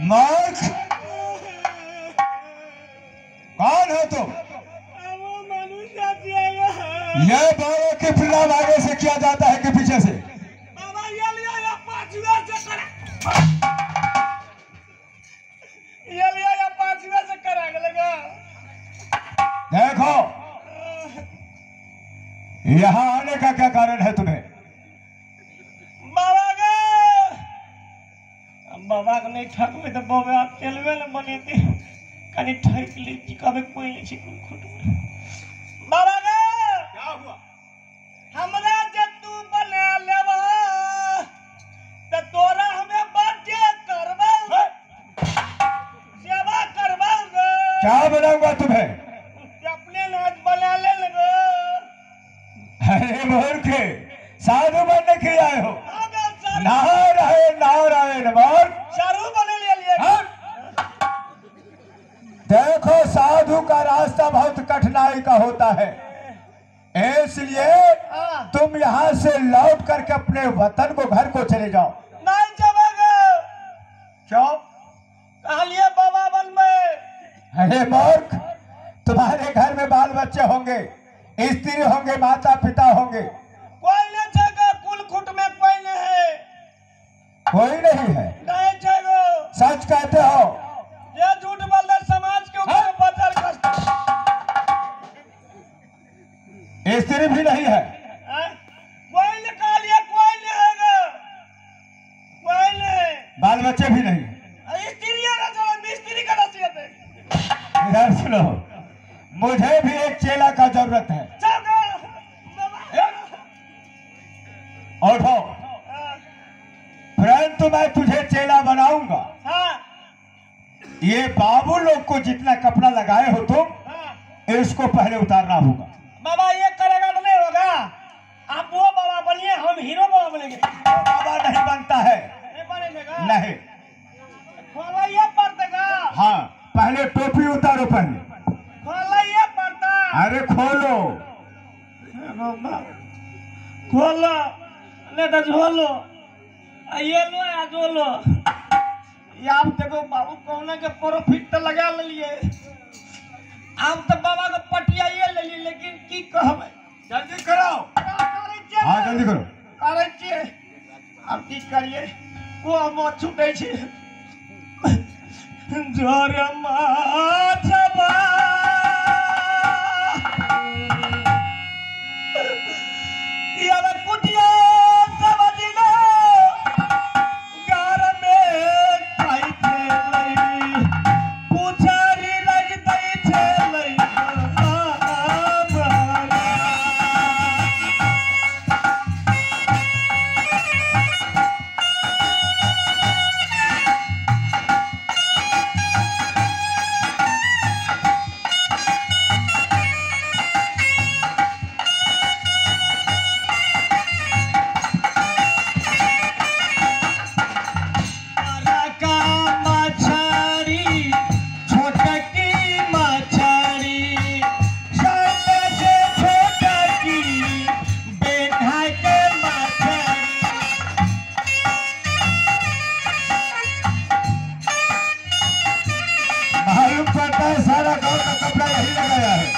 मूर्ख, कौन हो तुम? ये बाबा के प्रणाम आगे से किया जाता है कि पीछे से? बाबा ये लिया या पांचवा से करा, ये लिया या पांचवा से करा लगा। देखो यहाँ आने का क्या कारण है तुम्हें? बाबा के बाबा के नहीं ठकबे तो बाबा आप चलबे न बनेते, कनी ठक ली कभी कोई नहीं छी खुट। बाबा के क्या हुआ? हमरा जे तू बना लेबा त तोरा हमें बर्थडे करबा, सेवा करबा। क्या बनाऊंगा तुम्हें? अपने नाच बना ले लो। अरे मूर्ख, साधु बनने के लिए आए हो? नारायण नारायण मूर्ख, साधु बने लिए। देखो साधु का रास्ता बहुत कठिनाई का होता है, इसलिए तुम यहाँ से लौट करके अपने वतन को, घर को चले जाओ। नहीं जाएगा। क्यों? कहलिए बाबा बन में। अरे मूर्ख, तुम्हारे घर में बाल बच्चे होंगे, स्त्री होंगे, माता पिता होंगे। कोई नहीं जाएगा, कुल खुट में कोई नहीं है। कोई नहीं है? नहीं जाएगा। सच कहते हो? ये झूठ बोल रहे समाज के ऊपर बदल। स्त्री भी नहीं है? कोई नहीं कहलिए, कोई नहीं है, कोई नहीं। बाल बच्चे भी नहीं? स्त्री मिस्त्री का रसियत है। इधर सुनो, मुझे भी एक चेला का जरूरत है। उठो, परंतु मैं तुझे चेला बनाऊंगा। ये बाबू लोग को जितना कपड़ा लगाए हो तुम, इसको पहले उतारना होगा। बाबा ये करेगा तो नहीं होगा। आप वो बाबा बनिए, हम हीरो बाबा बनेंगे। बाबा नहीं बनता है। नहीं बनेगा? नहीं। खोलाइए पड़ेगा। हाँ, पहले टोपी उतारो, पहले खोलाइए पड़ता। अरे खोलो, खोलो नहीं तो झोलो। ये लो या झोलो। ये आप देखो बाबू कौन के प्रॉफिट तो लगा लिए, आप तो बाबा के पटिया ये ले लिए, लेकिन की कहबे। जल्दी करो। हाँ जल्दी करो। करै छियै। आब की करिए, को हम छूटै छी। जोर माछबा यार कुटिया समझलो गार में खाई छेलै, पुछारी लग दै छेलै। मालूम पड़ता है सारा गांव का कपड़ा यही लगाया है।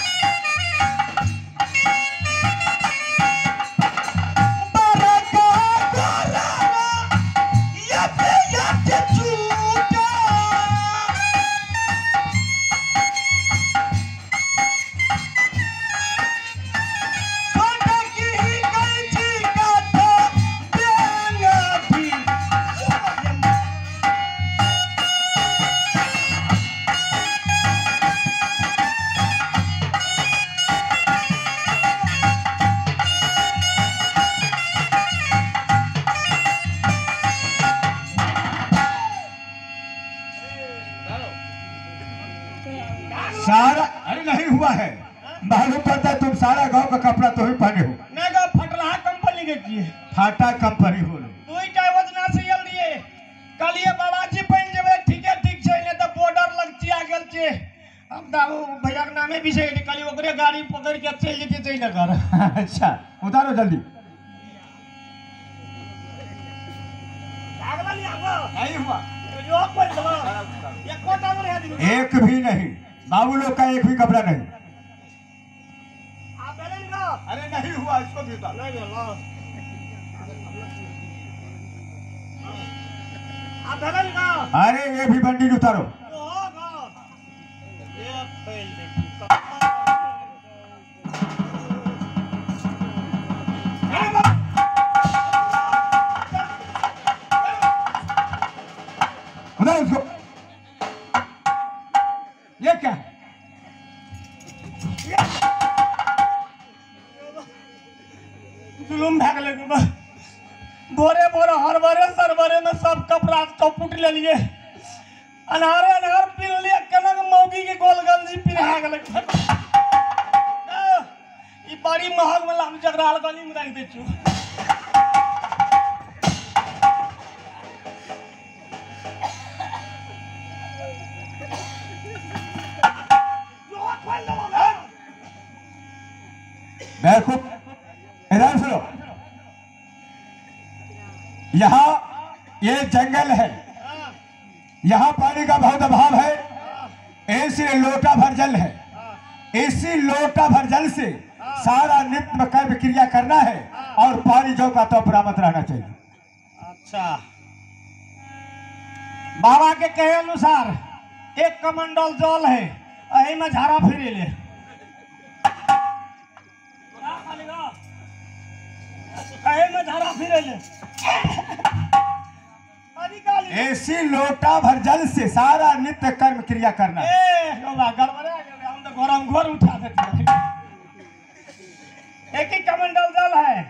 सारा, अरे नहीं हुआ है। मालूम पड़ता है तुम सारा गांव का कपड़ा तो ही पहने हो। नहीं गा, फटला कंपनी के किए। फाटा कंपनी बोलो। दुईटा योजना से आयल रहिए, कहलिए बाबाजी बनि जेबै, ठीके ठीक छै, नहीं तो बॉर्डर लग चिया गेल छै। हम दाबू भैया के नामे बिसरि गेलियै, कहलिए ओकरे गाड़ी पकड़ि के चलि जेतियै जयनगर। अच्छा उतारो जल्दी। नहीं हुआ। एक भी नहीं, बाबू लोग का एक भी कपड़ा नहीं। अरे नहीं हुआ, इसको भी उतार। अरे ये भी बंडी उतारो। उतारो इसको। ये क्या? जुलुम भए गेलै। भोरे भोरे हरबरे सरबरे में सब कपड़ा चौपुट लेलिए, अनहारे अनहार पी लेलिए, कनक मौगी के गोलगंजी पिन्हा गेलै। ई बड़ी महग में लाम जगराल गली में राखि दै छियौ। बेवकूफ, इधर सुनो, यहाँ ये जंगल है, यहाँ पानी का बहुत अभाव है, इसलिए लोटा भर जल है। इसी लोटा भर जल से सारा नित्य कर्म क्रिया करना है और पानी जो का तो बरामद रहना चाहिए। अच्छा, बाबा के कहे अनुसार एक कमंडल जल है, एही में झाड़ा फिरे ले। एही में झाड़ा फिरे ले। ऐसी लोटा भर जल से सारा नित्य कर्म क्रिया करना। ए गड़बड़ा गेलै, हम तो गरम घर उठा देते। एक ही कमंडल जल है,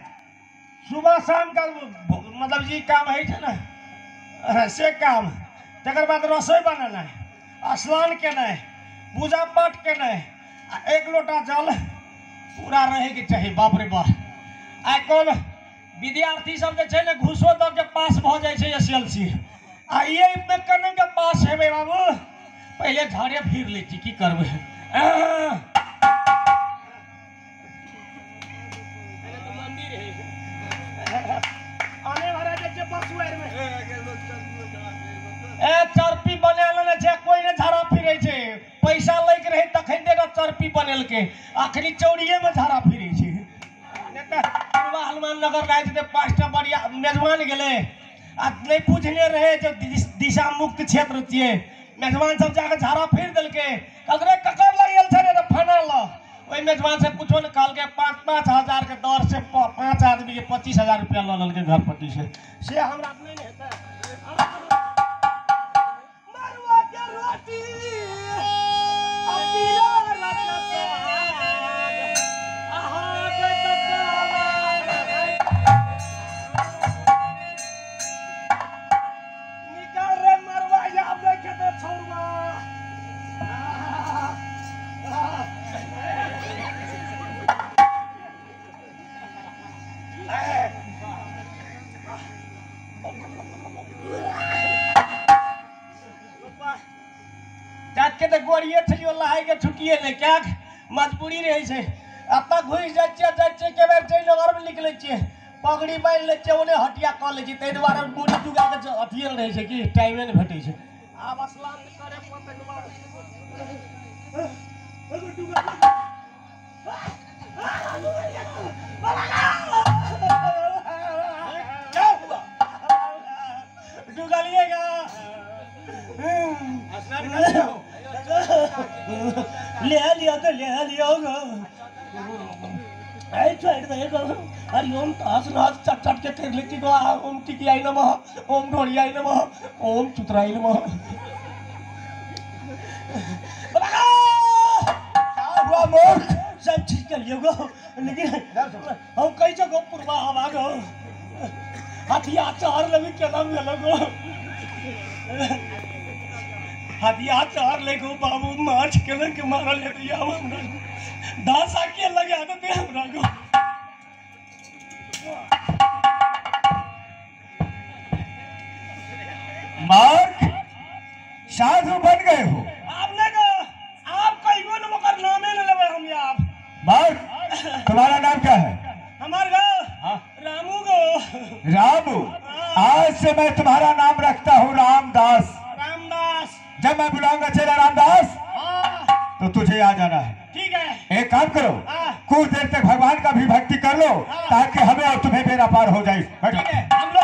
सुबह शाम का मतलब जी काम है ना, से काम, तकर बाद रसोई बनेनाइ, स्नान केनाइ, पूजा पाठ केनाइ, आ एक लोटा जल पूरा रहैके चाही। बाप रे बाप, आइ काल्हि विद्यार्थी सब जे छै ने घूसो दऽ के पास भऽ जाइ छै SLC, आ ये मे कने के पास हेबै बाबू, पहिले झाड़े फिर लै छी, की करबै। ए चरपी बना लेने छै, कोई ने झाड़ा फिरै छै, पैसा लैके रहै तखन देगा चरपी बनेलकै, अखनी चौड़िए में झाड़ा फिरै छै। पूर्वा हनुमान नगर रहै छै 5टा बढ़िया मेजबान गेलै, आ नहीं पूछने रहे जो दिशा मुक्त क्षेत्र छियै, मेजबान सब जाके झाड़ा फिर देलकै, कहलकै ककर लग गेल छै रे तऽ फना ल। ओहि मेजबान से कुछो नहि कहलकै, 5-5 हजार के दर से 5 आदमी के 25,000 रुपया लऽ लेलकै घरपट्टी से। से हमरा नहि ने हेतै। मरुआ के रोटी आ पीला रंग साग, अहाँके निकाल रे मरुआ, आब नहि खेतै छौड़वा। जाके तऽ गोरिये छलियो, लहाय के छुट्टिए नहि, क्या मजबूरी रहै छै। एतऽ घुसि जाइ छियै, जाइ छियै के बेर जयनगर मे निकलै छियै, पगड़ी बान्हि लै छियै, ओने हटिया कऽ लै छियै, ताहि दुआरे मुड़ी डुगा के अथिये नहि रहै छै कि टाइमे नहि भेटै छै। आब स्नान करे पड़तै। क्या हुआ? डुगलिएगा। स्नान कर रहे हो? ले लियो तो ले लियो गो, ऐ छोड़ दे गो। हरि ओम तास नाच चट चट के कर लेती गो। ओम टिकियाई नमः, ओम ढोलियाई नमः, ओम चुतराई नमः। क्या हुआ मूर्ख? सब ठीक कर लियो गो, लेकिन हम कई जगह पुरवा हवा गो, हथिया चढ़ लगी केना गेलो गो, हथिया चढ़ ले गो बाबू, माछ केना के मारल हेतै हमरा, दासा के लगा देते हमरा गो। मूर्ख, साधु बन गए हो आप ने गो, आप कहियो न ओकर नामे न लेबै हम। आप मूर्ख, तुम्हारा नाम क्या है? हमार गो रामू गो। रामू, आज से मैं तुम्हारा नाम रखता हूँ रामदास। जब मैं बुलाऊंगा चेला रामदास तो तुझे आ जाना है। ठीक है। एक काम करो, कुछ देर तक भगवान का भी भक्ति कर लो ताकि हमें और तुम्हें बेड़ा पार हो जाए। ठीक है। हम लोग